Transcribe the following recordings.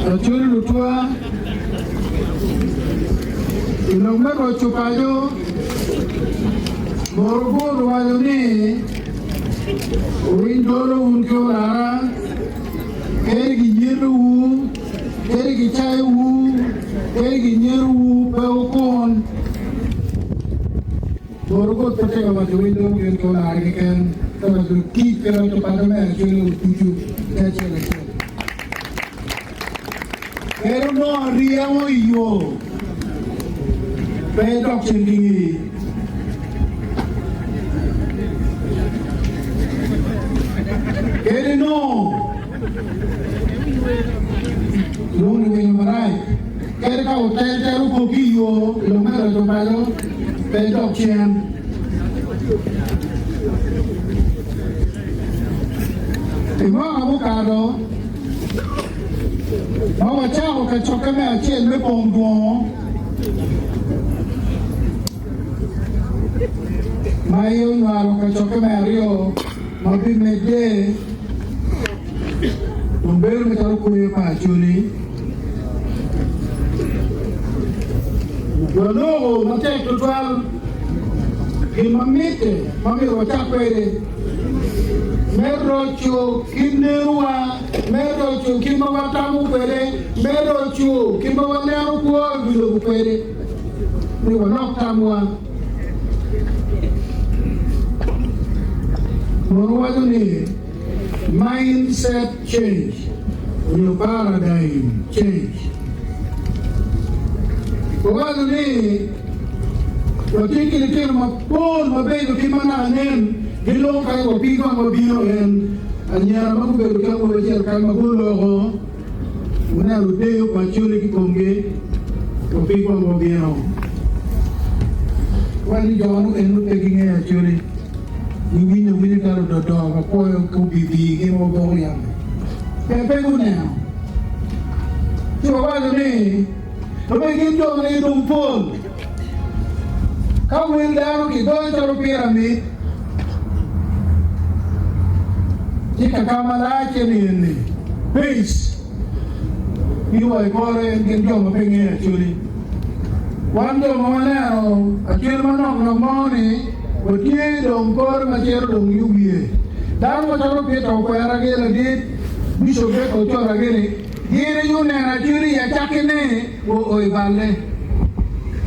Acholi lutwa, i lok me roco paco, Morogut owaco ni, Wuwiny dolo wun ki olara, kadi ginyetowu, kadi gicayowu, kadi ginyerowu, pe wukun. Morogut pe tye ka waco winy dolo gin ki olara keken, ento waco tic ki roco paco me Acholi ducu ki acel acel. Kadi onongo ariya mo i yo, pe idok cen ki ngeyi. Kadi nongo wun iwinyo marac, kadi ka wutel telo kok i yo i lok me roco paco, pe idok cen. I mwaka mukato, Ma wacako kacokke me acel me pong dwongo ma iye onywalo kacokke me aryo ma bimedde dong bedo macalo kweyo pa Acholi. Waloko matek tutwal gin ma mitte ma myero wacak kwede me roco kit nerowa. Me roco kit ma watamo kwede, me roco kit ma waneno kwo i wi lobo kwede, ni walok tamwa. Mono waco ni mindset change onyo paradigm change. Wawaco ni watye ki litino mapol mabeco kit ma naka nen gilongo kany wa pig wang wabino en. Anyira ma gubedo ki awobi acel kany ma guloko, wuneno deyo pa Acholi ki komgi, wa pig wang wabino. Waco ni jo ma eno pe gingeyo Acholi, giwinyo awinya calo ododo ma kwoyo ki obibigi ma oboko yamo. Pe, pe guneno. Ci wawaco ni, Pe gin jo ma nigi dong pol. Ka wel dano kigoyo calo piramid, ci kaka malac eni eni, base, giwoyo i kore gin jo ma pe ngeyo Acholi. Wan jo ma waneno Acholi manok nok mo ni watye dong kore ma cito dong i wiye. Dano macalo Peter Okwera gi ladit Bishop Baker Ochora gini, gin aye oneno Acholi i acakkine. Oo i balle,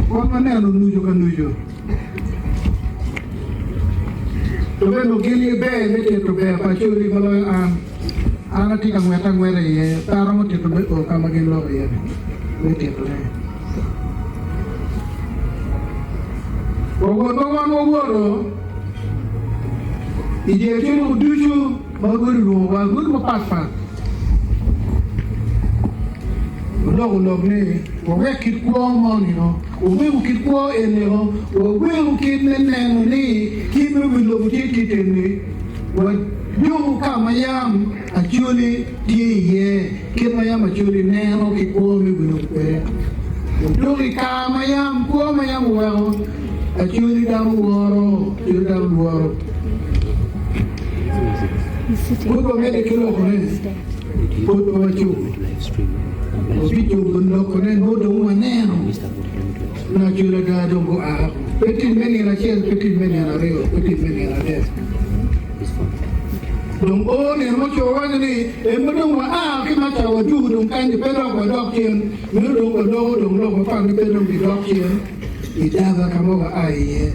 wan waneno nucu ka nucu. To bene gin giber me tito ber pa Acholi ma loyo an. An atye ka ngwette angweta iye, pe aromo tito me o ka ma gin loko iye-ni me titone. Wawot ma wan wawoto i dye Acholi ducu ma gudo lwongowa, gudo mapatpat. Oloko lok ni, Wawek kit kwo moni-o, waweku kit kwo eni-o, waweku kit me neno ni kit me wi lobo tye kit eni, wajuku ka ma yam Acholi tye iye, kit ma yam Acholi neno ki kwo me wi lobo kwede. Wadok i kare ma yam kwo ma yam oweko Acholi dano woro, Acholi dano lworo. Pud wamedde ki lokone, pud pe wacobo. Wabicobo lokone nongo dong waneno ni acwel ada dong gua. Pe tic me nino acel, pe tic me nino aryo, pe tic me nino adek. Dong o nino mo ci wawaco ni, En ma dong waa ki maca wadwogo dong kany-ni pe dok wadok cen, meno dong waloko dong lok mapat ni pe dong gidok cen i daba ka ma waa iye.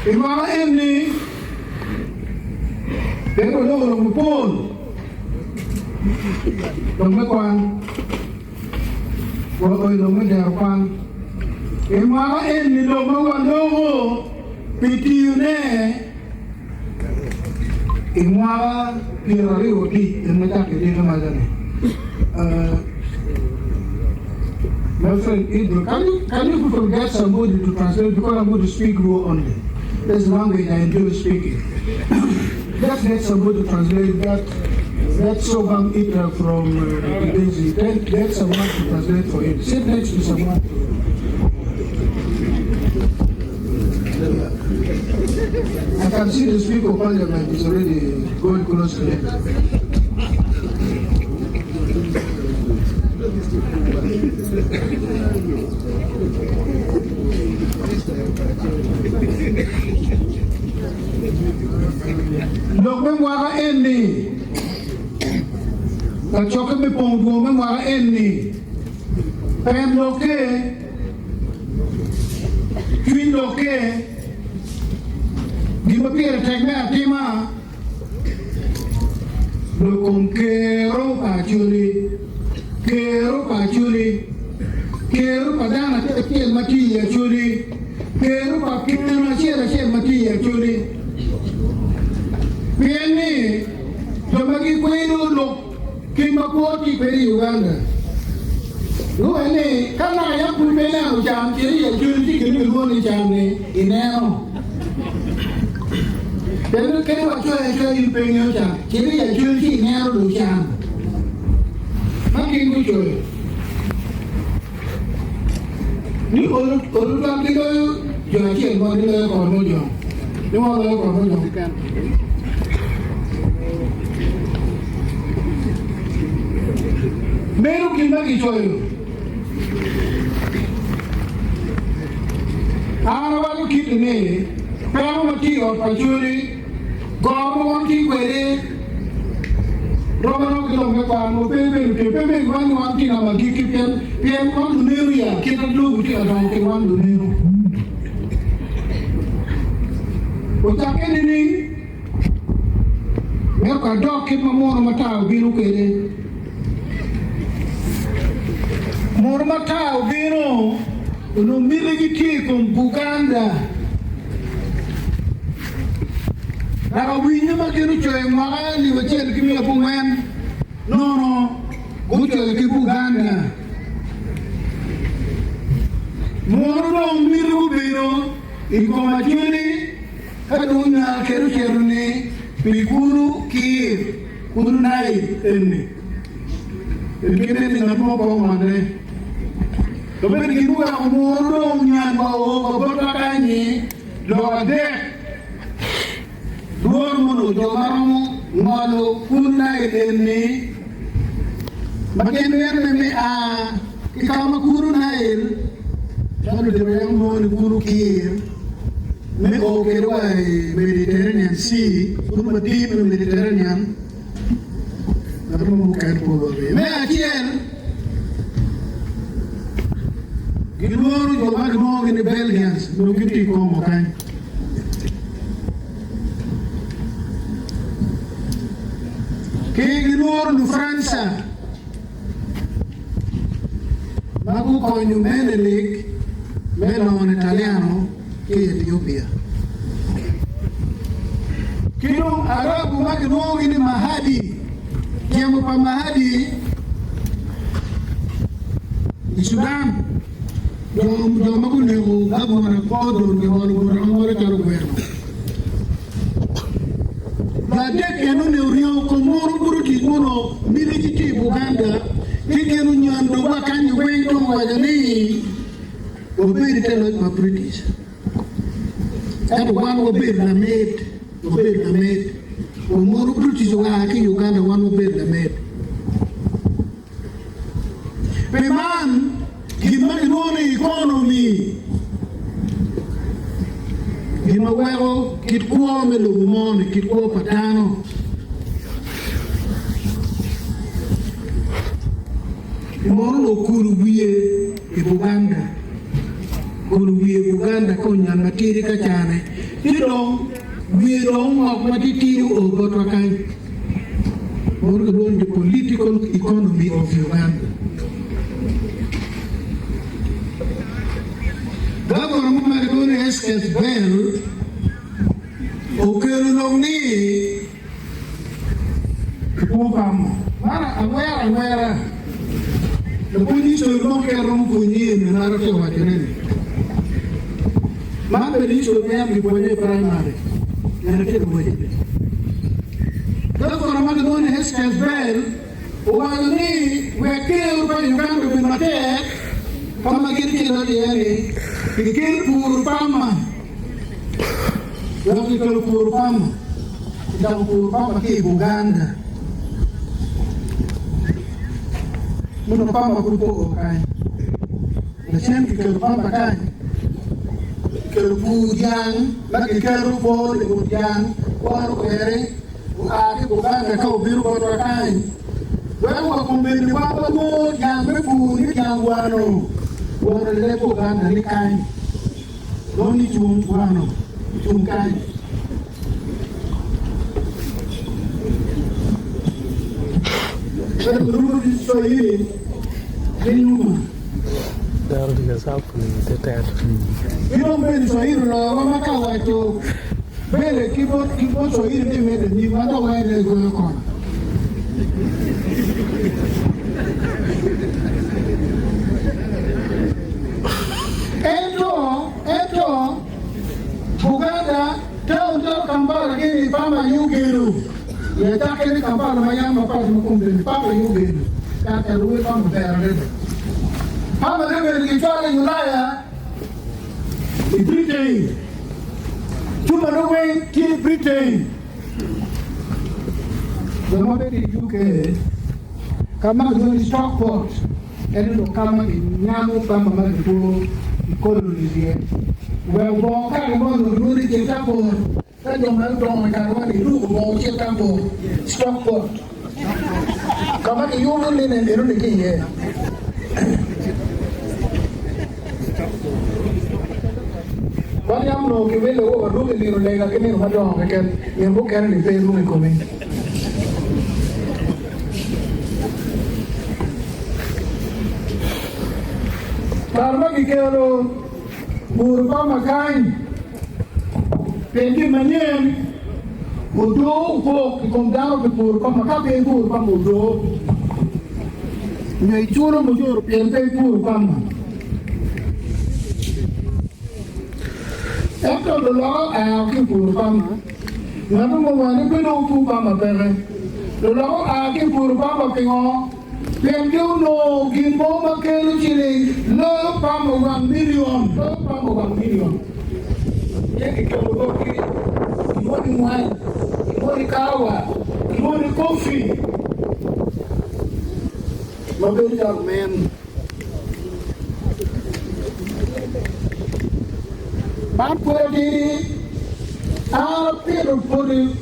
I mwaka eni, pien waloko lok mapol, lok me kwan, wa oyo lok me dero kwan. I mwaka eni lok ma waloko pi tiyone i mwaka 25 en ma cakke tye ka maca-ni. My friend Ibro, can you, can you people get somebody to translate because I'm going to speak Luo only. That's the language I enjoy speaking. Just get somebody to translate that that Sobam Itra from uh, Kibezi. Get, get someone to translate for him. Sit next to someone. I can. can see the Speaker of Parliament is already going close to him. Lok me mwaka eni, Kacokke me pongo dwong me mwaka eni, pen lokke, cwiny lokke, gin ma pire tek me atima, lok kom kero pa Acholi, kero pa Acholi, kero pa dano acel acel ma tye i Acholi, kero pa keno acel acel ma tye i Acholi. Pien ni jo ma gikwedo lok kit ma kwo tye kwede i Uganda guwaco ni ka naka yam pud pe ineno can cit i Acholi ci gin ma kilwongo ni can-ni ineno. Kendo kadi wacoyo acoya in pe ingeyo can, cit i Acholi ci ineno lucan ma gin gucoyo ni olo twal giloyo jo acel mo giloyo kor mujong ni wan loyo kor mujong keken. Meno gin ma gicoyo. An awaco kiti ni, peko ma tye i ot pa Acholi, goro ma wan tye kwede rom arom ki lok me kwan mo pe bedo tye. Pe bedo wan ni wan tye namba agikki pien pien wan luneno ya kit ma lobo tye ka dongo kwede wan luneno. Ocakke nining? Wek adok kit ma muno matar obino kwede. Muno matar obino, onongo mitigi tye i kom Buganda. Dok awinyo ma gin ocoyo i mwaka alip acel ki miya abongwen nono gucoyo ki Buganda. Muno dong mitigi obino i kom Acholi. Ka dong onya kede ocito ni pi kulu Kir, kulu Nail eni, en kite ni ngat mo pe ongone. Dok bene gin guweko munu dong onyan wa oo wa botwa kany-nyi lok adek, Lworo mono jo ma romo ngolo kulu Nail eni ma gin mito ni me a ki ka ma kulu Nail ma ludito yam lwongo ni kulu Kir, me o kwede wa i Mediterranean Sea, kulu madit me Mediterranean, ngat mo mukene pe owaco iye. Me acel, gilworo jo ma kilwongogi ni Belgians nyo gitye i Congo kany. Ki gilworo Lufranca ma gukonyo Menelik me lono Italiano ki i Ethiopia. Ki dong Arabu ma kilwongogi ni Mahadi, tyemo pa Mahadi i Sudan, jo ma guneko gavana Gordon gingolo bute angola calo gweno. Ladek enoni oryeo kom munu gudo tic muno miti ki tye i Buganda ki gin onyon dogwa kany weng dong owaco ni wabed i te loc pa British ento wan wabedo lamed wabedo lamed wa munu British oa ki i Uganda wan wabedo lamed pi man gin ma kilwongo ni economy gin ma weko kit kwo me lobo mo-ni kit kwo pa dano. Mono okulo wiye i Buganda, okulo wiye i Buganda ka onyan matidi ka cane, ci dong wiye dong ongok matitidi oo botwa kany. Mono kilwongo ni the political economy of Uganda. Gavana mo ma kilwongo ni Hesketh Bell okelo lok ni, Kwo pamo man angwera angwera. Lapwony history mo keken romo pwonyi iye nyo maro tye waco ne ni man bene history ma yam gipwonyo i primary en atye ka waci ni Gavana ma kilwongo ni Hesketh Bell owaco ni wek ker pa Uganda obed matek ka ma gin tye ka loc iye ni kikel pur pama. Weko kikelo puro pama, kicako puro pama ki i Buganda. Muno pama pud pe oo kany. Lacen kikelo pama kany, kikelo pur dyang ma kiketo bol i ngut dyang, kwono kweri oa ki Buganda ka obino botwa kany. Weko wa kombeddi wan walwongo dyang me pur ni dyang wano, wano i leb Buganda ni kany. Nongo ni cung wano cung kany. Swahili ni nyuma. Gin bedo Swahili oloyowa ma ka waco bene ki bot Swahili ni medde nyim ma dok en aye goyo kono. Ento, ento, Buganda, taun calo Kampala gini pama aye ogedo. I acakke ni Kampala ma yam mapat ma kombeddi pama aye ogedo. Kar keto wel pama ber adada. Pama ne obedo gicwalo i Ulaya, i Britain. Cuma ne weng tye i Britain. Jo ma bedo i UK, ka ma kilwongo ni Stockport, En onongo ka ma kinyamo pamba ma kipuro i colonies iye. Weko bongo kare mo onongo kilwongo ni Chiltapur. Ka jo ma odongo i karewa-ni giruko bongo Chiltapur, Stockport, ka ma kiyubo linen enoni ki iye. Wan yam onongo kiwilo wa waruko i nino lega ki nino madongo keken, nino mukene-ni pe iruko i komi. Kare ma kikelo bur pa makany, pien gin manyen odoo opok i kom dano pi bur pa ma ka pe ibur pa ma odoo nyo iculo mucoro pien pe ibur pa ma. Ento luloka oa ki i bur pa ma. Ngat mo owaco ni pe dong opur pamba peke. Lulok oa ki i puro pamba pingo? Pien gi onongo gin mo ma kelo ciling loyo pamba wang milion, loyo pamba wang milion. Ye kikelo botgi gin mo ni wine, gin mo ni kawa, gin mo ni kofi ma bedo calo omen. Man pud atidi, an apito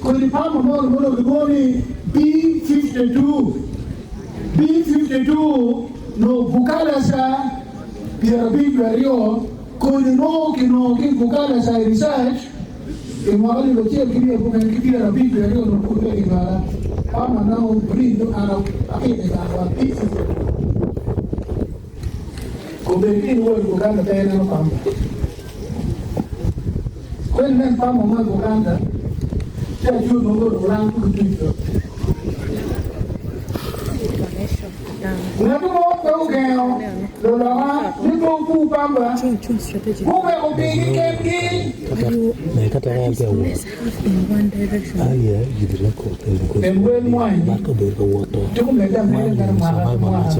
kodi pamba mo ma onongo kilwongo ni B-52. B-52 onongo Bukalasa 52, kodi nongo kinongo ki i Bukalasa i research i mwaka alip acel ki 952 onongo pud pe kinywala. Pamba nongo breed nongo an apito i gangwa B-52. Kobedi ni iwot i Buganda pe ineno pamba. Ka inen pamba mo i Buganda, ci acut ma obedo olang pud otuc do. Ngat mo pe ogengo luloka ni pe opur pamba, guweko pigi kengi. En wel mwany tuko medde ameda mere mwaka ki mwaka.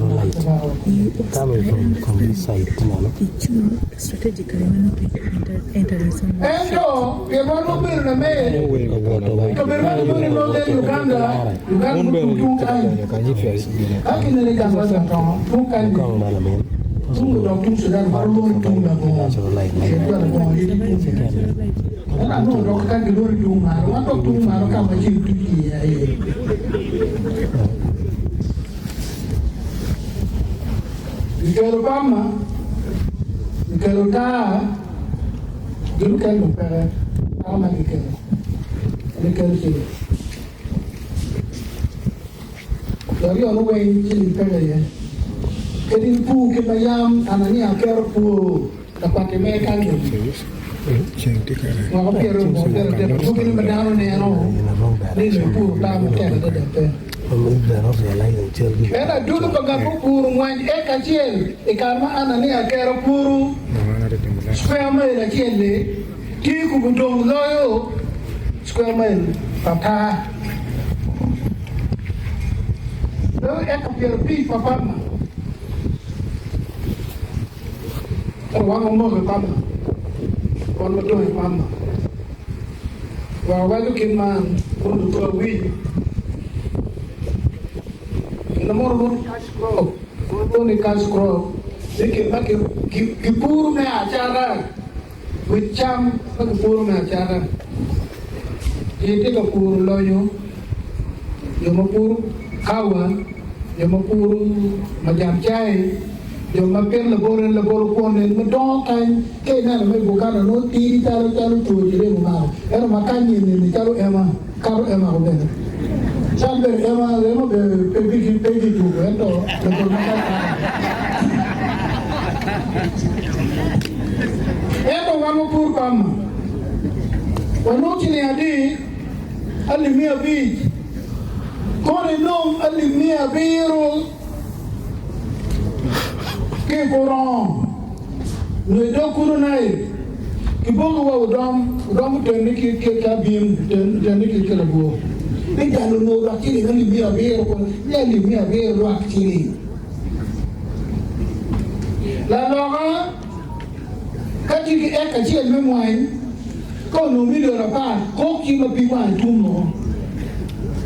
Ento pien wan wabedo lamer, i kabedo ma kilwongo ni Northern Uganda, Uganda gutung tung kany, ka kineno i gang wa Santongo, tung kany-ni, tung odok tung Sudan, wan walwongo ni tung labongo, pien jo labongo aye tye tung kany. Ento anongo dok ka gilwongo ni tung malo, wan dok tung malo ka ma ceng tuc iye aye. Gikelo pama, gikelo taa, gin mukene dong peke, taa ma gikelo, gikelo ciling. Jo aryo-nu weng ciling peke iye. Kadi ipur kit ma yam Anania keto pur lakwat-ti mere kany dong. Mwaka pyeraryo mwaka pyeradek adwogine ma dano neno ni nongo ipuro taa matek adada pe. Ento adwogi pa ngat mupuro ngwac eka acel i kare ma Anania keto puru square mail acel-li tye kubo dong loyo square mail pa taa. Loyo eka 50 pa pama. Ento wan wamoko i pama, wan wadong i pama. Wa waco kit man kun lutwa winyo. Gin mo lwongo ni cash crop, lwongo ni cash crop ni gin ma kipuro me acata with cam ma kipuro me acata. Ji tye ka puro lonyo, jo ma puro kawa, jo ma puro majan cai, jo ma pito labolo en labolo kwon en ma dongo kany ka ineno me Buganda nongo tidi calo calo two ciremo mako ento ma kany eni calo ema kato ema ko bene cal bene ema ema bene pe bi pe bi dwogo ento labolo ma kany kato ento wan wapur pama wanongo ciling adi alip 500 kono inong alip 700 Ki i Purongo nyo i dog kulu Nail, kibogi wa odom, odom otenne ki ki abim, otenne ki ki labwor. Mi jalo onongo lwak ciling alip 900 kun ni alip 900 lwak ciling. Laloka ka tye ki eka acel me mwany, ka onongo milion apar, kok ci ma pig wange tum woko.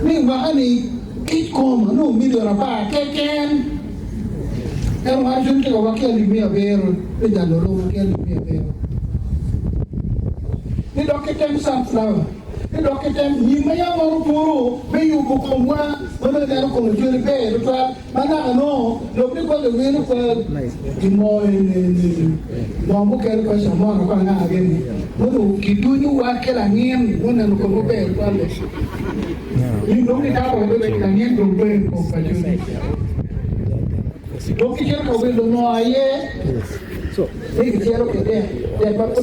Mi mwaka-ni kic kom onongo milion apar keken. Ento mar cwiny tye ka wa ki alip 900 me jalo romo ki alip 900. Ni dok ki tem sunflower, ni dok ki tem nyim ma yam wan opuro me yubo komwa ma nongo ineno kome cwiny ber tutwal ma naka nongo lok ni kwa kiwilo kwa gin mo eni moo mukene kwa camona kwa anga gini mono kidunyo wa ki langin mo neno kome ber tutwal ni dong kitabo ki langin dong ber i kom pa cwiny. Dong gicito ka wilo ngo aye ni gicito ki dek, dek ma pe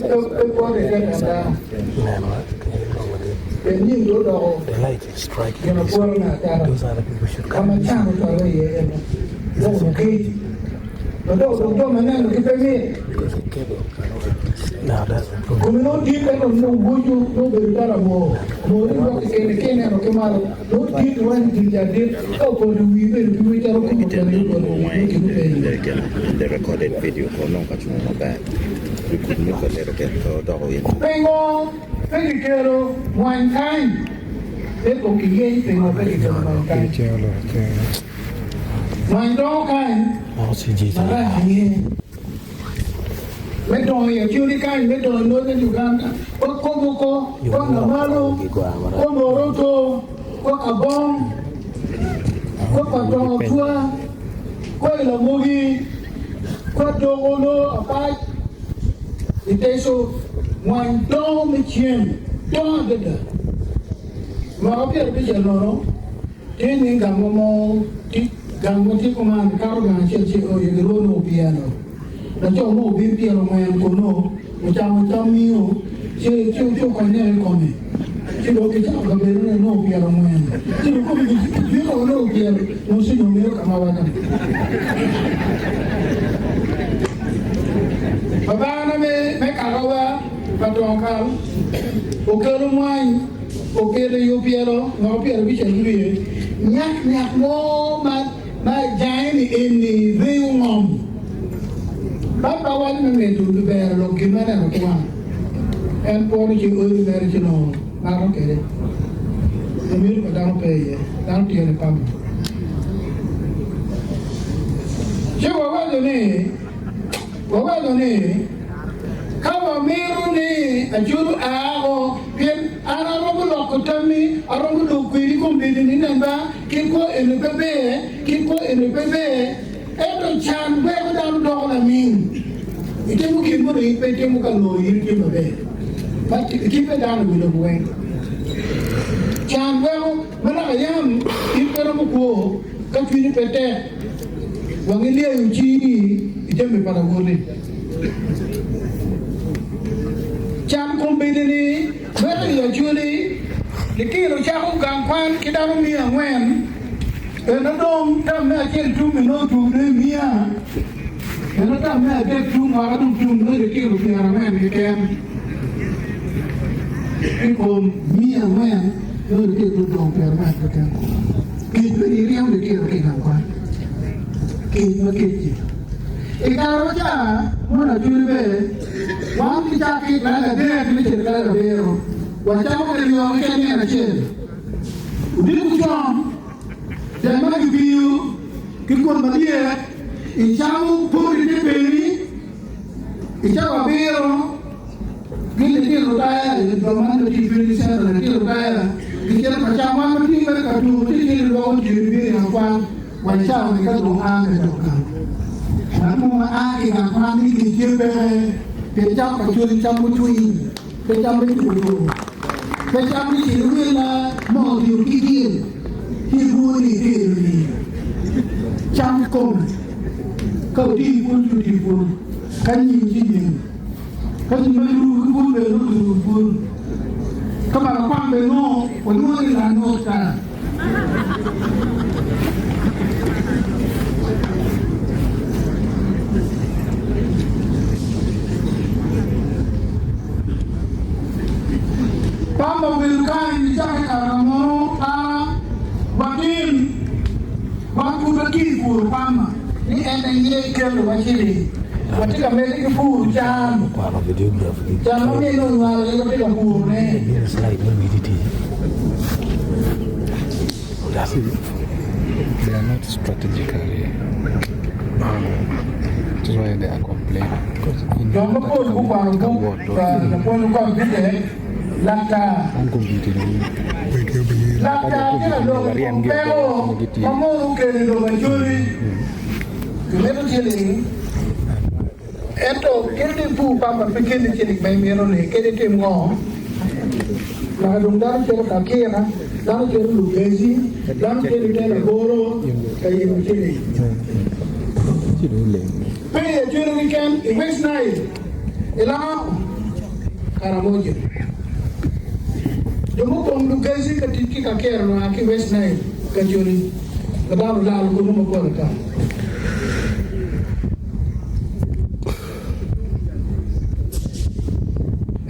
pwonye dek pa dano. Pien nying dong odoko gin apwora me acata, ka ma can ocwalo iye eno, dok okec, ma dok dong jo ma neno gi pe mit. Kome nongo dit ento nongo bwoco nongo obedo calo abor, bor ni gwok kikene ka ineno ki malo. Nongo dit wany tic adit ka opoto i wii bedo ki wec calo kom otono i opoto i wii nongo gin ope iye. Pingo pe kikelo mwany kany? Pe kong kiyeny pingo pe kikelo mwany kany. Mwany dongo kany marac iye. Me dongo i Acholi kany, me dongo i Northern Uganda, kwa Koboko, kwa Ngamalo, kwa Moroto, kwa Kabong, kwa Patongo Tua, kwa i Lamogi, kwa Dogolo, Apac, i Teso, mwany dongo me cem dongo adada. Mwaka 50 nono, Tye ni gangwa mo gang ma tye kuman kato gang acel ci oyo gilwongo ni opyelo. Laco mo obin pyelo ngwen kunu ocamo cam miyo ci ci okonye i kome ci dong kicako kabedo ne nongo opyelo ngwen ci dong kome bino nongo opyelo nongo ci nongo mito kama waco ni. Babana me kakawa pa tong kal okelo mwany. Oketo i opyelo ma opyelo bicel ki wiye, nyak nyak mo ma ma jange ni eni reyo ngom. Man pe awaco me medo bero lok gin ma aneno ki wanga. En pwono ci odi mere ci nongo mato kwede. Lamito pa dano pe iye, dano tyene pamo. Ci wawaco ni, wawaco ni, Ka wamito ni aculu aa pien an aromo loko tammi, aromo lok kwedi kombeddi ni nen ba, kit kwo eni pe ber, kit kwo eni pe ber, ento can weko dano doko laming. Itimo gin mono in pe itimo ka nongo in itye maber. Ma kit me dano i wi lobo weng. Can weko ma naka yam in pe romo kwo ka cwinyi pe tek, wang ilyeyo cingi i jami pa lawoti. Can kombeddi ni weko i Acholi litino cako gang kwan ki dano 400 ento dong tam me acel tum inongo tum dong i miya ento tam me adek tum mwaka dong tum nongo litino 40 keken i kom 400 nongo litino dong 40 keken. Kec bene iryemo litino ki i gang kwan kec ma kec-ci. I kare ma ca mono Acholi bene wan ki cak ki i karacca adek me cito i karacca abiro. Wacamo kwede ryo keken nino acel. Odiko con, dek ma kibiyo ki kwon malyet, icamo poti te peni i cawa abiro, gin litino lutaya, jo man gitye i Trinity Center, litino lutaya gicito ka cam. Wan watye mere ka tuko ci gin gilwoko jami bino i gang kwan wa i cawa ni ka dong a me dok gang. Ngat mo ma a ki i gang kwan ni gin tye peke pien cam pa cwiny cam mucwiny. Pe cam me tuko tuko. Pe cam ni cilo willa mo otiyo ki gin ki bwoni itero ni. Cam kikome. Ka otiyo i pwony ci otiyo i pwony. Ka nyim ci nyim. Ka nyim ma kiruko ki pwony bene nongo kiruko ki pwony. Ka malakwang bene nongo walwongo ni lanot kara. Pamba obedo kany nicakke i kare ma mono a watin wakuta ki i puro pamba ni en aye kelowa ciling. Watye ka medde ki puro cam, cam ma mine onywalo aye watye ka purone. Jo mapol gukwano buk pa lapwony Okon Peter, Laktar. Laktar tye ka lok i kom peko ma mono okelo i lobo Acholi. Kimito ciling, ento kit ni ipur pamba pe keli ciling ma imito ni kadi itim ngo. Naka dong dano cito ka kira, dano cito Lugezi, dano cito i te laboro ka yenyo ciling. Pe i Acholi keken, i West Nile, i Lango, Karamoja. Jo mupong Lugezi ka tic ki kakira nongo a ki West Nile, Kacholi. Ma dano olalo kunnu mapol ata.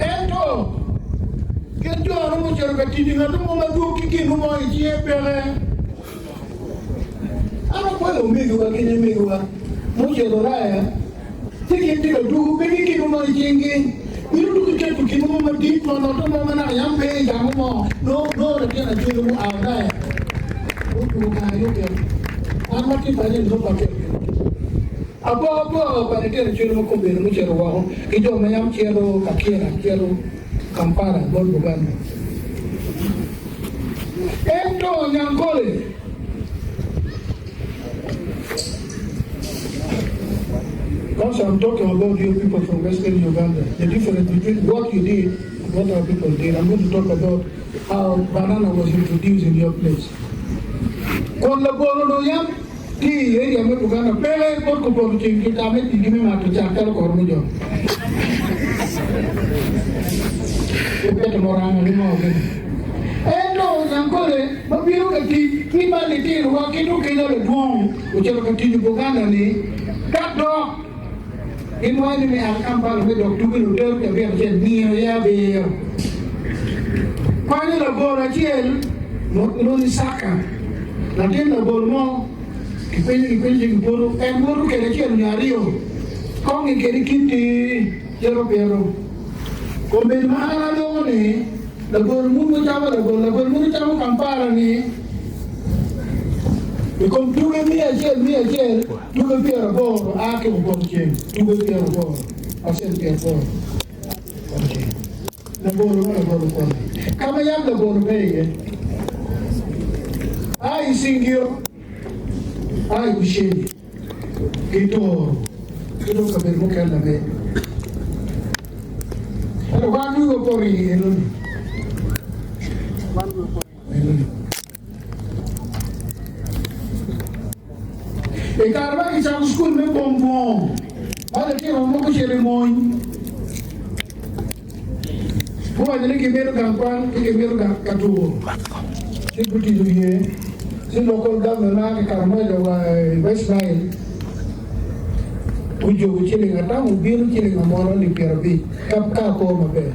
Ento, kit jo romo cito ka tic i ngat mo ma dwog ki gin mo i cinge peke. An akwelo omegiwa ki nyimigiwa mucito Ulaya ci gin tye ka dwogo pe ki gin mo i cinggi. Bino dok iketo gin mo madit ma note mo ma naka yam pe i gang mo nongo latin acwele mua Ulaya odwogo kare yubbe. An ma tye paco ni nongo pe aketo gin mo. Apokapoka pa litino acwele ma kombeddi mucito woko ki jo ma yam cito Kakira, cito Kampala bot Buganda. Ento Nyankole. Because I'm talking about you people from Western Uganda, the difference between what you did and what our people did. I'm going to talk about how banana was introduced in your place. Kun labolo dong yam tye i area me Buganda peke bot kupoto ceng ki tame ticgi me mato cak calo kor mujong. Oketo muranga ni moo gini. Ento Nyankole ma bino ka tic ki ma litinowa ki Lukiga ladwong ocito ka tic i Buganda ni ka dok ginwoyo ni me a ki Kampala me dok tugi lutero cabit acel nino ye abiro. Kwanyo labol acel nongo ni Saka latin labol mo kipenyo kipenyo ci kipoto en woto kede acel nyo aryo kongi kede kiti cito pito. Kombeddi ma an aloko ni labol muno camo labol, labol muno camo Kampala ni i kom tuge 100, 100, tuge 80 a ki i kom ceng, tuge 80, pacent 80 kom ceng. Labol ma labol okone ka ma yam labol pe iye, a i Cingiro, a i Bushenyi. Ki toro ki dong kabedo mukene lameg. Ento wan wiwa opoto i enoni. Wan wiwa opoto i enoni. I kare ma kicako cukul me Bongbong, ma litino mogo gucito i mony, Guwaco ni gimito gang kwan ki gimito ka tuko ci gutiyo iye ci local government ma ki Karamoja wa i West Nile gujogo ciling atamo obino ciling amono alip 50 ka ka kor maber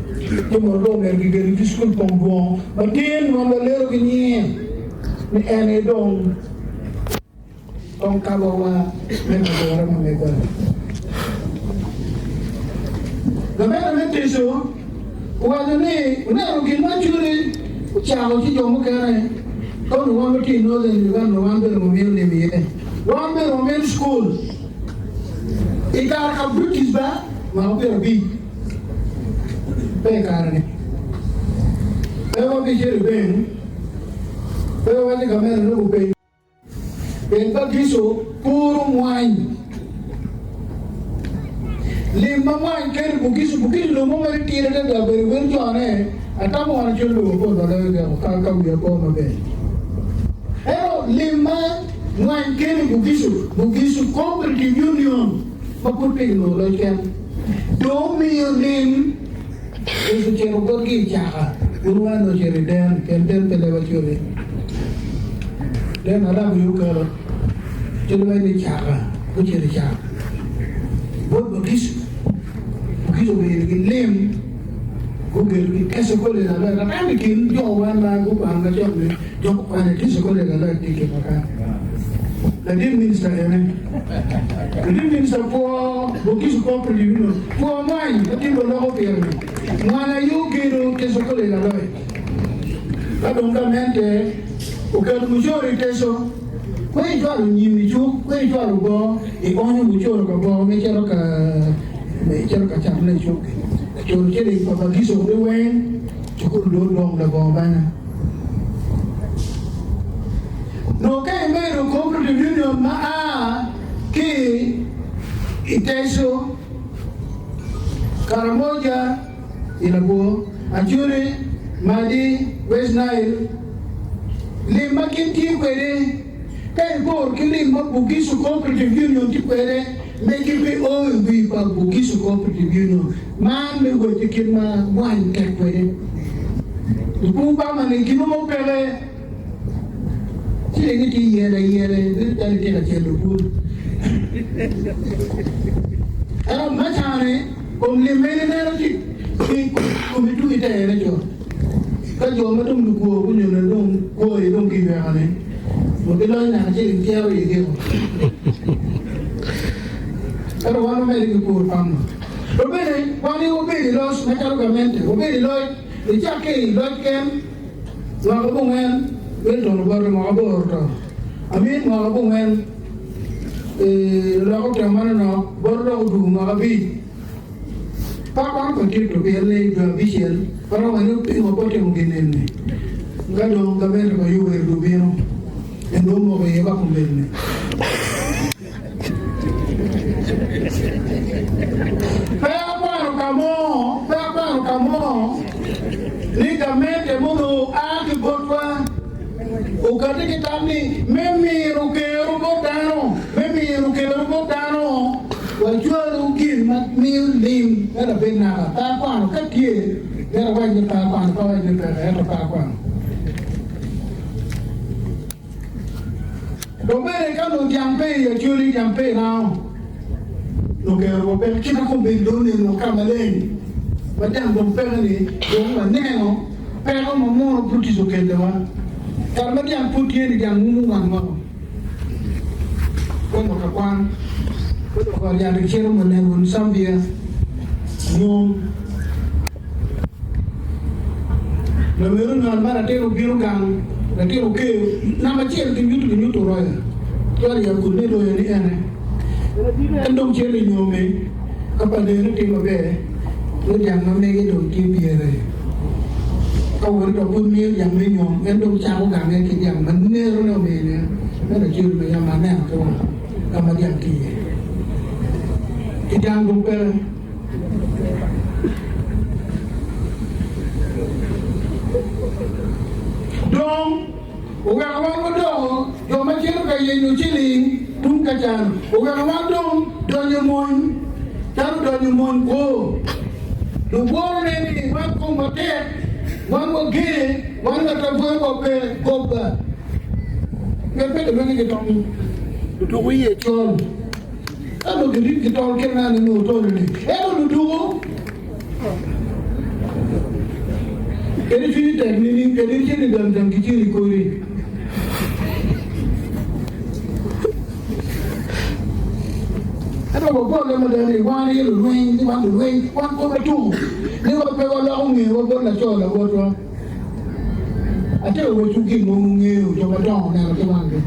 ci mono dong omyero gigedo ki cukul pong dwong matin ma walero ki nyinge ni en aye dong Kong kabowa me agure ma megwa. Gamente me Teco. Owaco ni, Wuneno gin ma Acholi ocako ci jo mukene ka onongo wan watye i Northern Uganda wan bene wamito lim iye. Wan bene wamito cukul. I kare ka British ba mwaka 50 pe i kare-ni. Pe wabicito i bank, pe wawaco gamente ni gupeny. Pien pa Kricito puro mwany. Lim ma mwany kelo Bugisu, Bugisu dong mo mere tira adada bedo wel jone, atamo wan acel lobo pol pa loyo geko ka ka wiya po maber. Ento lim ma mwany kelo Bugisu, Bugisu Cooperative Union ma pud pe kinongo loc ken, dong omiyo lim Yecu ocito botgi i caka, kun wan ocito i den, pien den pe leb acoli. Den Arab aye okelo, ci lweny ni caka, gucito i caka bot Bugisu. Bugisu obedo ki lim, gugedo ki Teso College Alert. Atamo i kin jo wan ma gukwano macon ni jo gukwano i Teso College Alert tye i kinwa kany. Latin minista ene. Latin minista pwo Bugisu Cooperative Union, pwo mwany ma tye loko pire ni mwany aye ogedo Teso College Alert. Ka dong gamente oketo mucoro i Teso, kwer icwalo nyim i cuk, kwer icwalo boo, ionyo mucoro ka boo me cito ka icito ka catone i cuk-ki. Laco ciling pa Bagiso ni weng cukul dong odong labongo banya. Nongo ka imedo Cooperative Union ma a ki i Teso, Karamoja, i Labwor, Acholi, Madi, West Nile, lim ma gin tye kwede ka iporo ki lim ma Bugisu Cooperative Union tye kwede megi pe o i wi pa Bugisu Cooperative Union. Man me wacci kit ma wany tek kwede. Lupur bama-ni ginongo peke ci dong gitye yele ayela bedo calo itye ka celo bul. Ento macani kom lim meno ineno ci komi tung itere co. Ka jo ma dong lukwo gunyone dong kwo-ni dong kiyweko-ni, wa gilonyo naka ci gicito i giko. Ento wan wamedde ki pur pamma. To bene wan aye wabedo i loc macalo gamente, wabedo i loc nicakke i loc ken mwaka abongwen Milton Obote mwaka aboro to Amin mwaka abongwen lulok otemo manonok bot lok odwogo mwaka abic. Pa kwan pa tito pien ni dwe abicel pa romo ni pingo pe otimo gin eni ka dong gamente pa Yoweri dong obino en dong omoko iye wa kombeddi ni. Pe akwano ka mo, pe akwano ka mo ni gamente mono oa ki botwa okati ki tam ni me mino kero bot dano, me mino kero bot dano wacwalu gin ma miyo lim me labed naka. Pe akwano ka tye, myero awac ni pe akwano, pe awac ni peke, ento pe akwano. Dong bene ka nongo dyang pe i Acholi, dyang pe i Rango, nongo kero wa peke. Kit ma kombeddi dong oneno ka maleng ma dyang dong peke-ni, dong waneno peko ma mono British okelliwa. Kare ma dyang pud tye-ni, dyang umo wangwa konyo ka kwan, konyo ka ryang gicito Malengo, Nsambia, Nyom. Lameru onywal ma latin obino gang, latin okeyo namba acel ki nyuto ginyuto roya cwalo i agul me roya ni ene. En dong cito i nyome ka pa dene tye maber nongo dyang ma mege dong tye pyere. Ka wode dok pud miyo dyang me nyom en dong cako gange ki dyang ma nerone omine me lacel ma yam aneno ki wanga ka ma dyang tye iye. Ki dyang dong peke. Dong oweko wan wadoko jo ma cito ka yenyo ciling tung ka can, oweko wan dong donyo mony calo donyo mony kwo. Lubworo-ne ni wan komwa tek, wan wager, wan latabwewa pe goba. Pien pe gilwenyo ki tong lutuku iye col. Ka dong girit ki tol kit ma aneno otol-li, ento lutuku kadi cwinyi tek nining, kadi icito i gang jang kiciro i kori. Ento wagwokke mada ni wan aye lulweny, ni wan lulweny, wan pe watuku, ni wabi. pe waloko ngewa bot laco lawotwa. Atye ka wacciwu gin ma wun wungeyo, jo madongo oneno ki wanggi.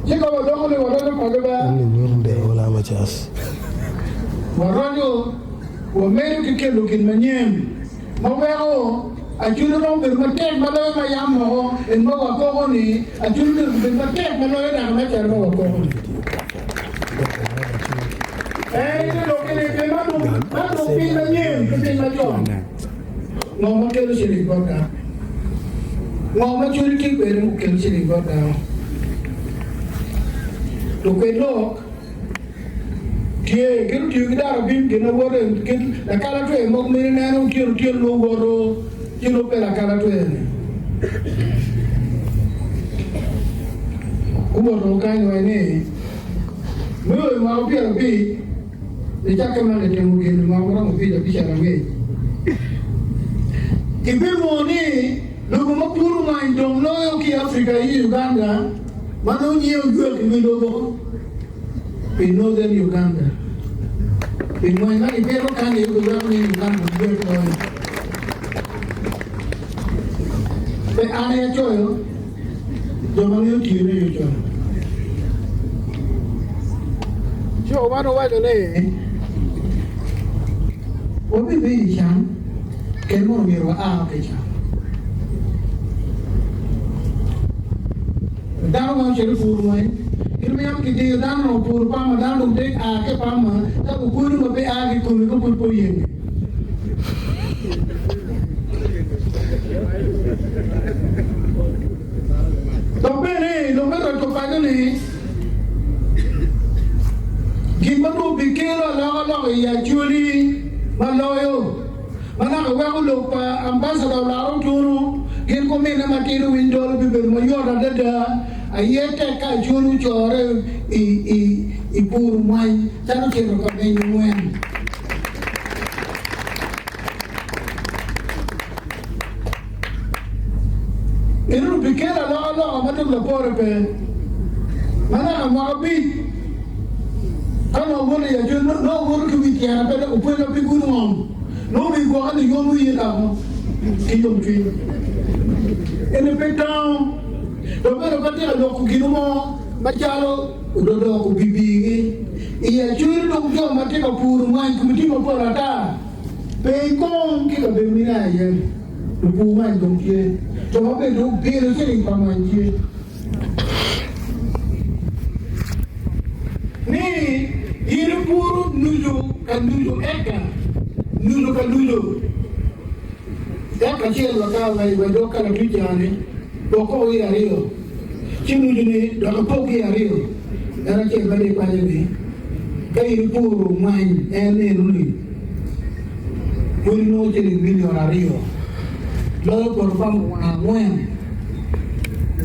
Ci ka waloko ni waroco paco ba, waroco, wamedo ki kelo gin manyen ma weko Acholi romo bedo matek ma loyo ma yam moko en ma wakoko ni, Acholi myero gubed matek ma loyo dano me calo ma wakoko ni. En te lokke ni pi man dong man dong piny manyen ki piny macon. Ngo ma kelo ciling bot dano? Ngo ma cwinyi tye kwede okelo ciling bot dano? Lukwed lok tye gin otiyo ki dano abim gin ma woto kit lakalatwe mogo ma in ineno otyeno otyeno nongo woto ci nongo pe lakalatwe-ni. Guwoto kany wa ni me o i mwaka 50 nicakke ma kitimo gin i mwaka muromo abic abicel angec. Kibilwongo ni lobo ma puro mwany dong loyo ki i Afrika i Uganda ma nongo nyinge ojwek i wi lobo pi Northern Uganda. Pi mwany ma kipito kany aye giweko ni Uganda ojwek loyo. Pe an aye acoyo. Jo ma ngeyo tiyone aye ocoyo. Ci Oban owaco ni, Wabibedo i can, kadi mono myero waa ki i can. Dano ma ocito i pur weng, kit ma yam kidiyo dano onongo pur pama, dano dong tye a ki pama, ka gukweno ma pe a ki i kome ka pud pe oyenge. Dok bene lok me roco paco-ni, gin ma dong bikelo alokaloka i Acholi ma loyo ma naka weko lok pa Ambassador Olaro Otunu gin ki ominne matidi owiny dolo bibedo mayot adada aye tek ka Acholi ocore i puro mwany calo cito ka menyo ngwen. Ento bikelo alokaloka ma dong lapore pe. Ma naka mwaka abic ka nongo woto i acel, nongo woto ki wi tyena pe dok opwenya pi gudo ngom. Nongo wi gwoka ni yom wiye doko ki yomcwiny. Eni pe tango, dok bene pe atye ka loko gin mo macalo ododoko bibigi. I acweri dong jo ma tye ka puro mwany kome tye mapol ata. Pe ikong ki kabedo ma ia iye ni, lupur mwany dong tye, jo ma bene dong geno ciling pa mwany tye. Ni in ipuro nucu ka nucu eka nucu ka nucu eka acel wa ka wa dog kalatuc ca-ni dok koko iye aryo, ci nucu-ni dok ipok iye aryo, en acel ma tye paco-ni. Ka in ipuro mwany en eno-ni, pud inongo ciling milion aryo loyo poto pa mwaka angwen,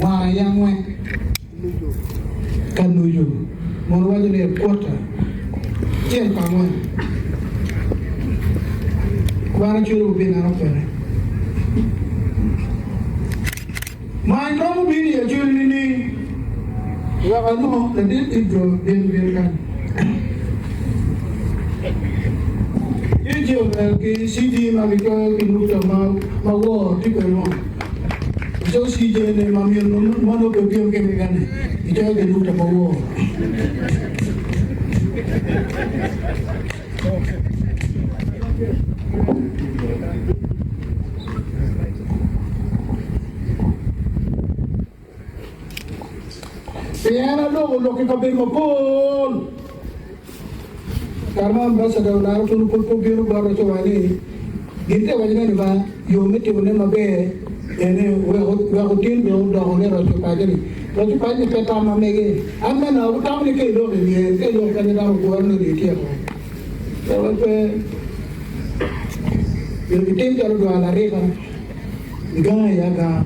mwaka aye angwen ka nucu mono waco ni ekwota cel pa angwen. Wan acwele wubineno kwede. Mwany romo bino i acwele nining? Wek anongo ladit Idro bin bin kany. Ci omel ki CD ma gicoyo ki nukta ma ma wor tye kwede mo. Icoyo CJ ne ma myero ma nongo pe pyem kene kene. Icoyo ki nukta ma wor. Pien aloko lok i kabedo mapol, kare ma ambassador olaro tunu pud pe obino bota ci owaco ni, Gin te wacone ni ba, yo me timone maber ene wek otin bene odoko ni roco paco-ni. Roco paco-ni pe tam ma mege. An bene atamo ni ka iloko i wiye, ka iloko kanya dano ogworo ni dong ityeko. Pe pe myero gitim calo dwal arika, giganga i aganga.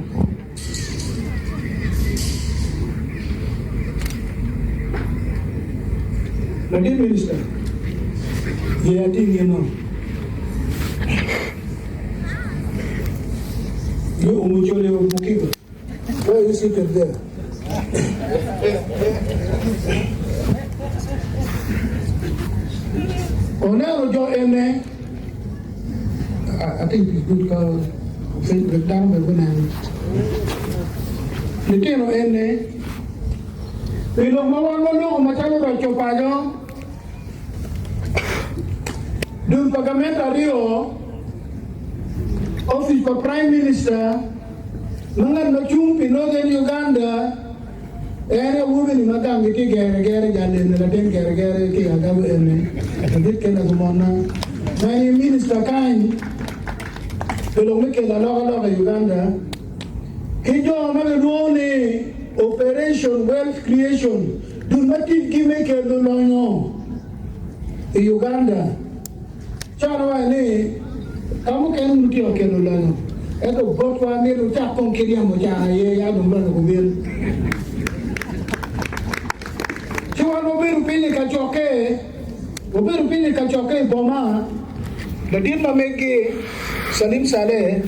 Ladit Minista, ye atim gin mo. You Omucholi of Mukiga, why are you seated there? Oneno jo ene, I think it's good ka wek dano bene gunen litino ene pi lok ma wan waloko macalo roco paco dul pa gamente aryo, opic pa Prime Minister ma ngat ma cung pi Northern Uganda. En awobi-ni ma ganggi tye geregere jal eni latin geregere ki i agabo eni ladit kena gumona ma en aye minista kany pi lok me kelo alokaloka i Uganda ki jo ma gilwongo ni Operation Wealth Creation dul ma ticgi me kelo lonyo i Uganda. Calo waco ni, Ka mukene wun wutye ka kelo lonyo, ento botwa myero wucak kong ki ryemo can aye ya dong lonyo gubin. Ci wan wabedo piny i kacokke, wabedo piny i kacokke i boma, ladit ma meggi, Salim Saleh,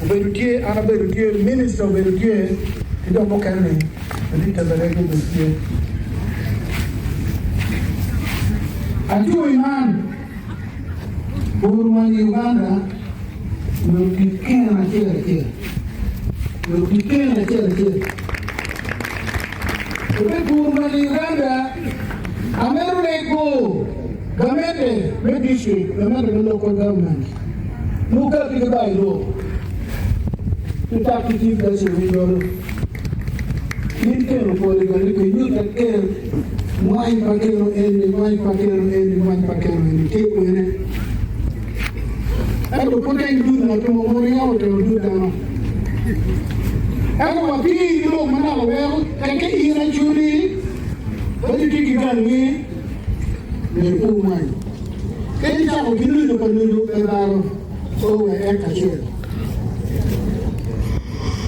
obedo tye, an abedo tye, minista obedo tye, ki jo mukene-ni, ladit Kabaregi obedo tye. Acur man. Pur ma i Uganda myero otic kene acel acel. Myero otic kene acel acel. Obe pur ma i Uganda amito lego gamente me district, gamente me local government mukati ki by law ki tak ki chief justice ki jolo. In keno pwod i gangi pi nyutte ker Mwany pa keno eni, mwany pa keno eni, mwany pa keno eni tye kwene? Ento pud teng dud ngat mo ma ringo otero dud dano. Ento watii ki lok manok weko tekke in acudi ka itye ki gangi myero ikur mwany. Ka icako ki nucu pa nucu pe balo o wa eka acel.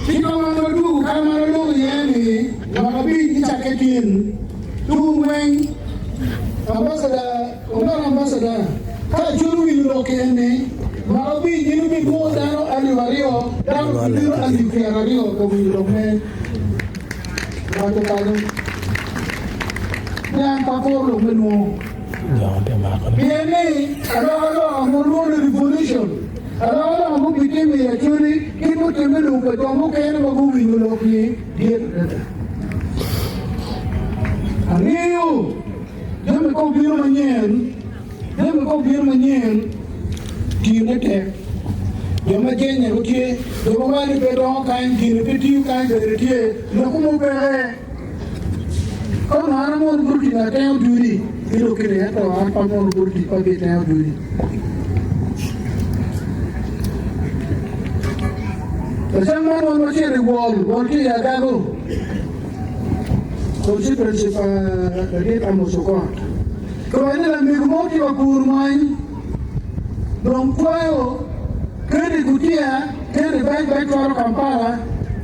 Ci ka wan wadwogo ka ma waloko iye ni, Mwaka abic nicakke tin tung weng, Ambassador, Omera Ambassador, ka acwalo winyo lok ki en ni, mwaka abic in ibidwongo dano alip aryo, dano bibino alip pyeraryo ka winyo lok me waco paco. Niang pa kor lok me lwongo. Pien ni alokaloka ma olwongo ni revolution, alokaloka ma obitimo i Acholi kit mutimme lung pa jo mukene ma guwinyo lok-ni dit adada. Angeyo jami ka obino manyen, jami ka obino manyen tiyone tek. Jo ma jenye gutye, jo ma waco ni pe dongo kany, gini pe tiyo kany bene tye, lok mo peke. Ka onongo an amono bur tic atengo dudi ki lokine, ento an pe amono bur tic pe abitengo dudi. Lacen man wan wacito i wol, wol tye i Agago, constituency pa ladit Amos Okot. Kiwaco ni lamego mo tye ka puro mwany, dong kwayo keno i gutiya, keno i bac bac cwalo Kampala,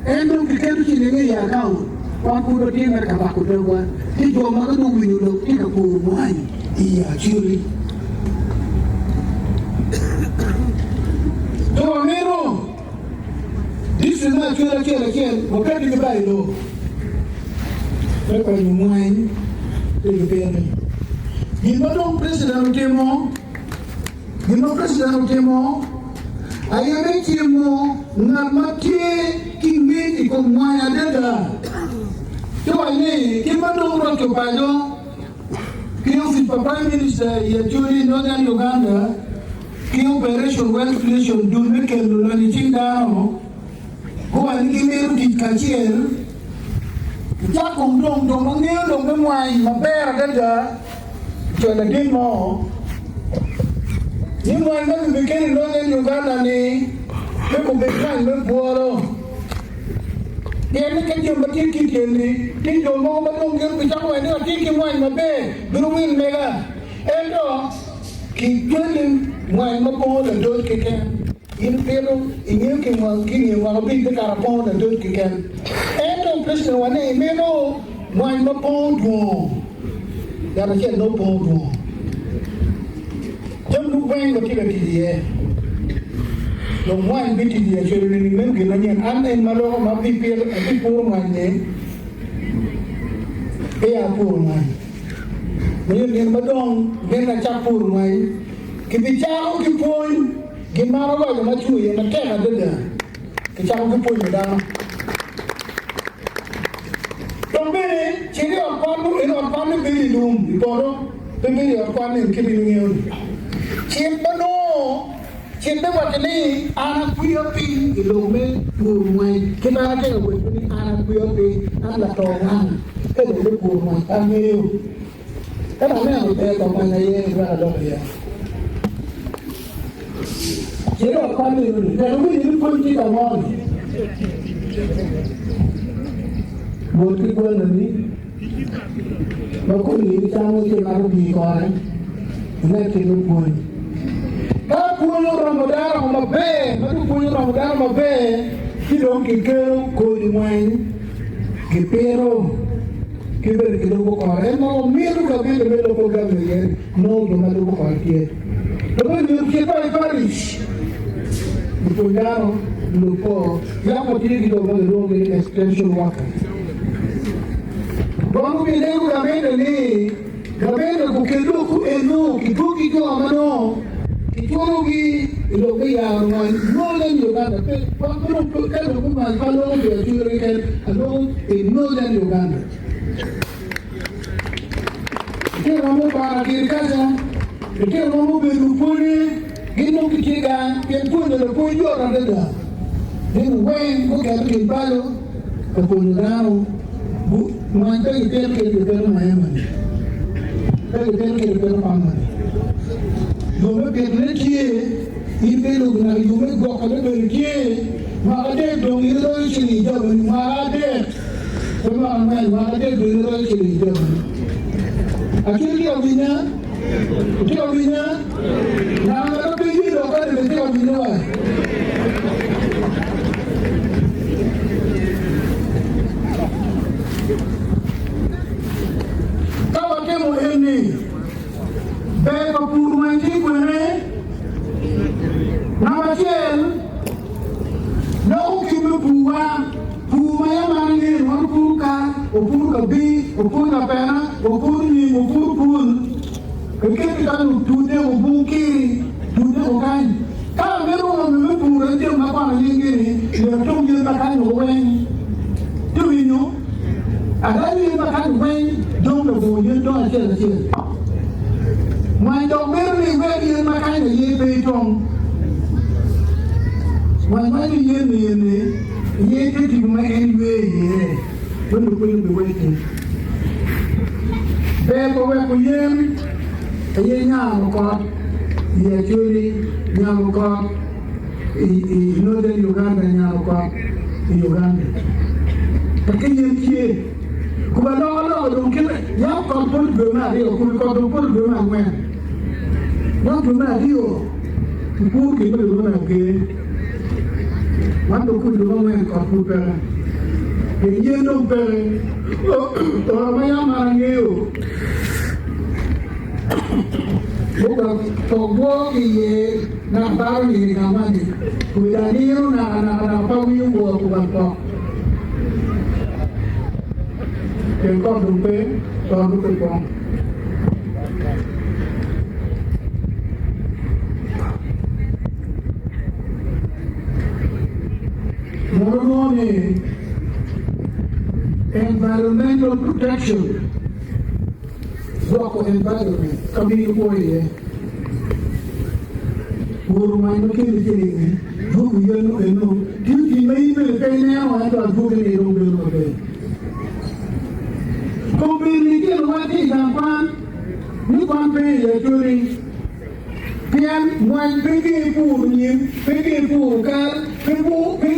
en dong kiketo cilinge i akaunt. Wan pud watye mere ka bako dogwa ki jo ma ka dong winyo lok tye ka puro mwany i Acholi. Jo wamito district me Acholi acel acel wakati ki by law me kwanyo mwany ki lupiny. Gin ma dong president otimo, gin ma president otimo aye me cimo ngat ma tye ki ngec i kom mwany adada. Ci waco ni kit ma dong roco paco ki opic pa Prime Minister i Acholi, Northern Uganda, ki Operation Wealth Creation, dul me kelo lonyo i cing dano, guwaco ni gimito tic kacel ki cak kong dong jo ma ngeyo lok me mwany maber adada i coyo latin mo ni mwany ma kibikelo i Northern Uganda ni pe kubed mwany me bwolo. Pien ni ka jo ma tye ki tyeni tye jo mogo ma dong gin gicako waco ni watye ki mwany maber, bino wil mega. Ento kicwali mwany ma pongo ladot keken. In ipito ingeyo ki nge mwaka abic me kara pongo ladot keken. Ento President wa ni imito mwany ma pongo dwongo. Yat acel nongo pongo dwongo. Jami mogo weng watye ka tic iye. Dong mwany me tic i acwelo nining meno gin manyen. An en ma loko ma abipito abipuro mwany ni peya apuro mwany. Myero gin ma dong gin acak pur ngweny kibicako ki pwony gin ma an awaco ma cung iye matek adada kicako ki pwonyo dano. Dok bene cit i ot kwan i ot kwan ni bedo i lum i poto pe bedo i ot kwan ni kit ma in ingeyo ni. Cit ma nongo cit me waco ni an akwiya piny i lok me pur ngweny kit ma an atye ka waco ni an akwiya piny an lato wang ka i lok me pur ngweny pe angeyo. Ento aneno ber pa ngweny aye wek alok iye. Cit i ot kwan meno-ni, wek iwinyo ni pwony tye ka moni. Wot ki gwanoni ma koni in icamo ci imato pii kore, inen kit me pwony. Ka pwony oromo dano maber, ma dong pwony oromo dano maber, ci dong kikelo kodi ngweny, kipito. ki bedo ki lubo kore. En mogo mito gamente me local government iye ni nongo jo ma lubo kore tye. To me nyuto kit pa i parish, lupwony dano, lulub kor, yam watye ki jo ma gilwongogi ni extension workers. Wan wubineno gamente ni gamente gukel lok eno kidwogi jo ma nongo kiculogi i lok me yaro ngony Northern Uganda pe wan pe dong ka lok me ngony pe aloko pi acwero keken aloko pi Northern Uganda. Litino ma gukwano giri kaca, litino ma gubedo lupwonye gin dong gitye gang pien pwonyo lapwony yot adada. Gin weng guketo tic balo ka pwonyo dano ngony pe gipito kit gipito maema-ni, pe gipito kit gipito panga-ni. Yo me pitone tye, in pe ilubo naka yo me gwokone bene tye. Mwaka adek dong in iroyo ciling i jabani, mwaka adek, pe mwaka angwen, mwaka adek dong in iroyo ciling i jabani. Acwiny tye ka winya? Itye ka winya? Naka ngat ma pe ye lok kadi bene tye ka winyo wa. Ka watimo eni, ber pa pur weng tye kwene? Namba acel, loko kit me purwa. Pur ma yam an angeyo, wan opuro kal, opuro kabir, opuro lapena, opuro nyim, opuro pul. Keket ka lutudde obung kiri, tudde okany. Ka amito romo me puro en jami ma kwano nyinggi-ni, myero atum yen ma kany woko weng. Ci winyo? Ada yen ma kany weng dong labongo yen tong acel acel. Ngwany dok mito ni iwek yen ma kany aye pe itong. Ngwany waco yen ni eni aye tye tipo ma en ywe iye, ma lukwiny obiwece. Ber pa weko yen aye nyamo kot i Acholi, nyamo kot i Northern Uganda, nyamo kot i Uganda. Peke yen tye. Kuma alokaloka dong kite, yam kot poto dwe me aryo, kome kot dong poto dwe me angwen. Yam dwe me aryo kipuro gin ma kilwongo ni ager, man dong kome dwe me angwen kot pud peke. Pien yen dong peke, tora ma yam an angeyo gugak to gwo ki iye naka baro nino i gang man-ni, kome dong anino nakanaka naka pe awinyo wor kubal pok. Pien kot dong pe, to dong pe pong. Munu lwongo ni environmental protection, gwoko environment ka ma in ikwo iye. Pur ngwany ma kelo ciling-ngi, dwogo yen eno, tiyo tic ma in bene pe ineno ento adwogine dong bedo maber. Kombeddi litino ma tye i gang kwan ni kwan pe iye codi pien ngwany pe ge pur nyim, pe ge pur kal, pe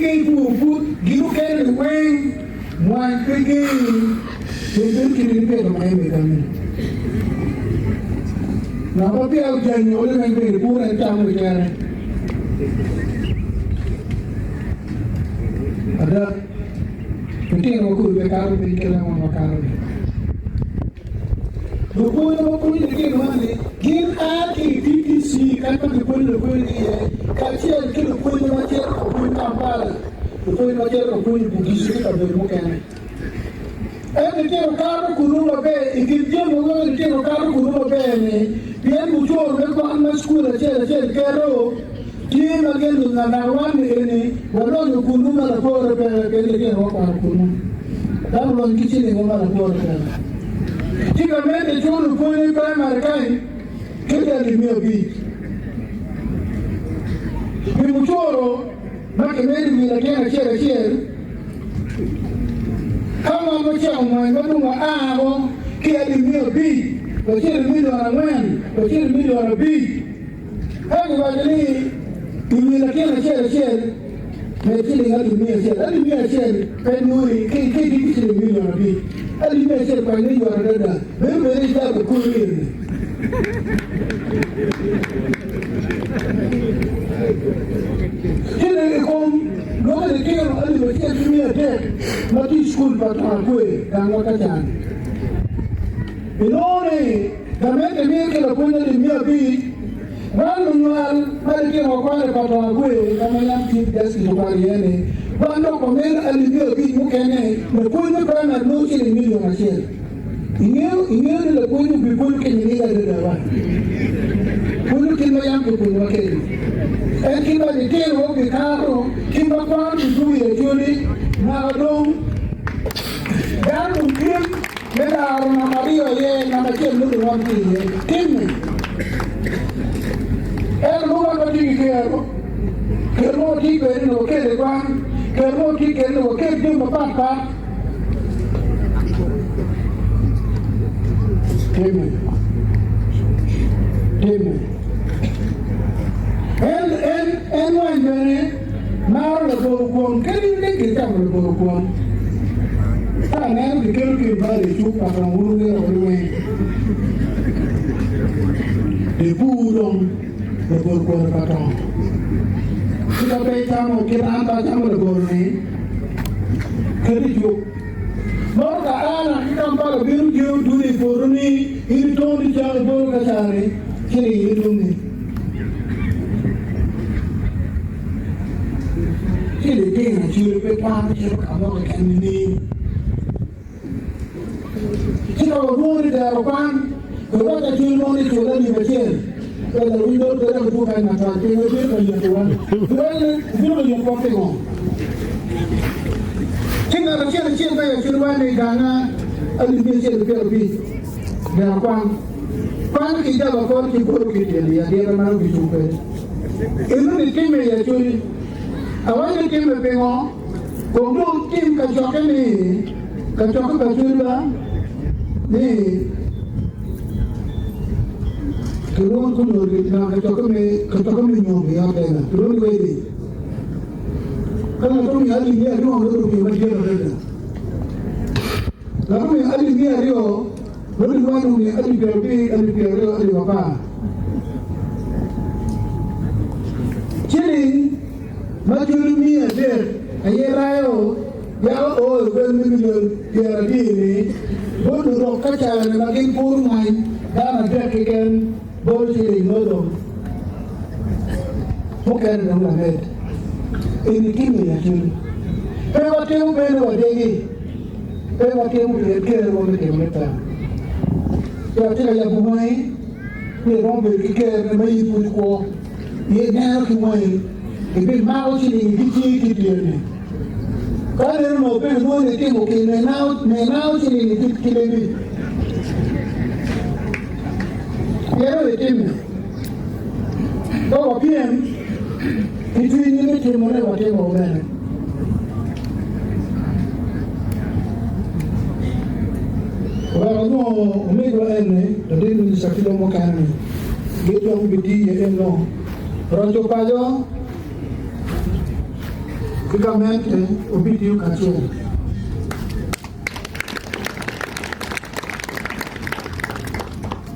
ge pur put, gin mukene ni weng ngwany pe ge pien bedo kit gi pito ma eme kany. Ngat ma peya ojanyo ode weng bene pur en camo kekene. Ada, litino ma kodi pe kato piny ki remo ma kato-ni. Lupwony ma pwonyo litino man ni gin a ki i TTC kany ma kipwonyo lupwonygi iye kacel ki lupwonye ma cito ka pwony Kampala, lupwonye ma cito ka pwony i Bugisu ki kabedo mukene. Ento litino kato kunnu maber i kin jami ma weko litino kato kunnu maber-ni, pien mucoro me kwan ma cukul acel acel keto tye ma gin lunyanaka wan ni eni walonyo kunnu ma lapore peke pien litino wakwano kunnu dok lony ki cilingwa ma lapore peke. Ci gamente culo lupwonye i praimari kany ki alip 500 pi mucoro ma kimedo i wi latin acel acel. Ka wan wacako ngwec ma dong waa woko ki alip 500 wacito i milion angwen, wacito i milion abic, ka giwaco ni i wi latin acel acel med ciling alip 100, alip 100 pe nuri ki itye ki ciling milion abic, alip 100 kwanyone yot adada, meno bene ijalo kori eni. Ci dong i kom lwak litino 1,300 ma tye i cukul pa Twakwe gangwa ka can, inongo ni gamente miyo ki lapwony 500,000. Wan lunywal ma litino wakwano i pa Twakwe ka ma yam Chief Justice okwano iye-ni, wan dok wamito 500,000 mukene lapwony me praimari nongo ciling 1,000,000. Ingeyo, ingeyo ni lapwony obipwonyo ki nining adada wa? Pwonyo kit ma yam kipwonyowa kwede. En kit ma litinowa obikato, kit ma kwan bidwogo i acholi, naka dong dano dong pyem me laro namba aryo aye, namba acel nongo dong wan tye iye. Timme. Ento nongo wan watye ki kero, kero ma watye kwede ni wakel i kwan, kero ma watye kwede ni wakel jami mapat pat. Timme. Timme. En, en, en wany bene maro labolo kwon, kadi ni gicamo labolo kwon. Ka aneno gikelo ki i bali i cuk pa dong wun wiro ki weng. Dibur dong labolo kwon pa tong. Ci ka pe icamo kit an pe acamo labolo-ni, Ket i cuk. Mot ka an ki Kampala bino tye duny i poto ni in itong ni cam ibolo ka cani ci ni in itum ni ci litino acwele pe kwano cito ka mo keken nining? Ci ka walwongo ni dero kwan, we wac acwiny mo ni cul alip acel, pe lawiny dog pe dok idwog kany matwal, pingo ibino ka yetowa? Ibino ka yetowa pingo? Ci ngat acel acel ma i acwiny ni ganga 150,000 dero kwan, kwan ki jaba kor ki bolo ki tyeni i adyera ma nongo gicung kwede. Eno ni timme i acwiny. Awaco ni timme pingo? Kong dong tim kacokke ni, kacokke pa cwinywa ni kilwongo kunyo na kacokke me kacokke me nyom i ot lega, kilwongo ni wedding. Ka ngat omiyo alip 200 nongo opiyo madit adada. Ngat omiyo alip 200 nongo giwaco ni omiyo alip 20, alip 20, alip 10. Ciling ma cwiny 300 aye rayo yako o i wel me milion pyeradiri bot lurok ka carani ma gin pur ngwany dano adek keken bol ciling mo dong mukene dong lamed eni time i acwiny pe watimo bene wadegi pe watimo pien kerwa me timone pe pe atye ka yabo wangi ni iromo bedo ki ker ma in pud ikwo. Ineno ki wangi, ibimako ciling ki cingi ki tyeni. Ka neno onongo pe inwongo ni itimo ki menao ciling ki lebi, pien onongo itime. Ka wapyem ki cwinygi me timone, watimo bene. Wek onongo omegwa eni, latin minista ki jo mukene-ni gidong gitiyo iye eno, roco paco ki gamente obitiyo kacel.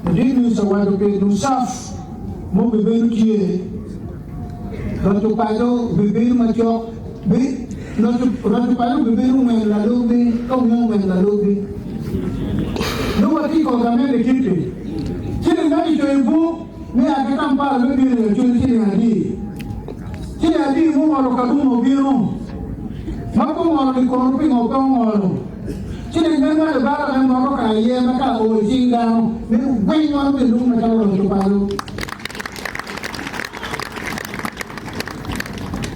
Latin minista owaco pi Nusaf ma obibedo tye. Roco paco obibedo macok bi Roco paco obibedo ongwen lalubbi ka onge ongwen lalubbi. Nongo watye i kom gamente kiti. Ciling ma kicoyo i buk me a ki Kampala me bino i Acholi ciling adi? Ciling adi mungolo Kaguma obino? Ma pe ongolo ni kono pingo pe ongolo? Ciling me ngwalo bara me moko ka aye ma ka oo i cing dano me weng wan obedo lung macalo roco paco.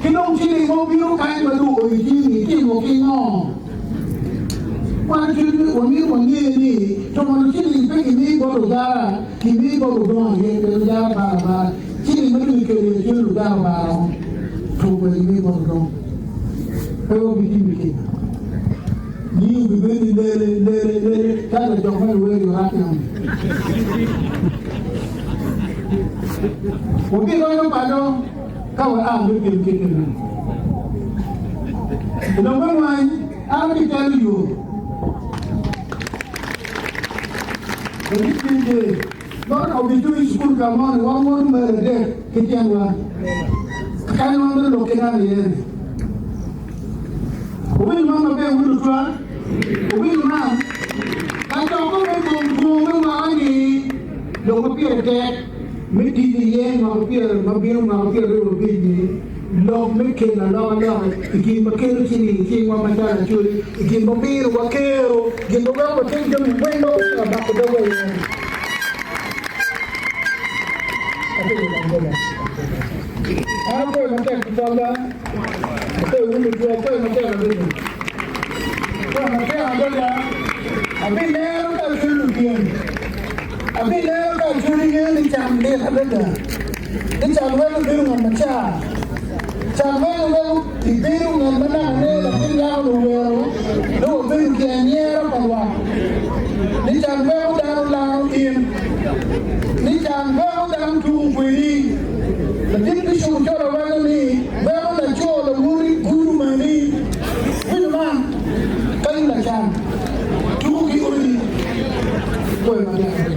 Ki dong ciling ma obino kany ma dong oo i cingi itimo ki ngo? Wan cwiny wamito wange ni tono ciling pe gimiyo bot ojara, gimiyo bot odongo aye pien ojara baro abara. Ciling ma dong ikelo i acwali ojara obaro tuko gimiyo bot odongo. Pe wabitimo kica. Nying obibedo ni lele, lele, lele, calo lajok ma luwer i Orakion. Wabidonyo paco ka waa me pyem kit meno. I lok me ngwany, an abitelo yo. Ladit PJ, Lwak obituco i cukul ka mo ni wan woto mail adek ki tyenwa. Kany wan mito lok ki dano iye ni. Wuwinyo man maber wun lutwa? Wuwinyo man? Kacokke me kom two me mwaka-ni lok ma pire tek me tic iye mwaka pyera ma bino mwaka 25-ni, lok me kelo alokaloka i gin ma kelo ciling i cingwa macalo Acholi, i gin ma minowa kero, gin ma weko watim jami weng ma watye ka bako dogwa iye-ni. An apoyo matek tutwal ba, apoyo wun lutwo, apoyo matek adada. Apoyo matek adada, abineno ka acwalo lupyem, abineno ka acwalo ingeyo ni can lit adada, ni can weko ibedo ngat macar, can weko weko ibedo ngat ma naka ne latin yako luwero dong wabedo ki anyera pa lwak, ni can weko dano laro in, ni can weko dano tuko kwedi. Latin Bicop Ochola waco ni weko laco lawoti gudo mani. Winyo man, ka in lacan, tuko ki odi, kwoyo matek.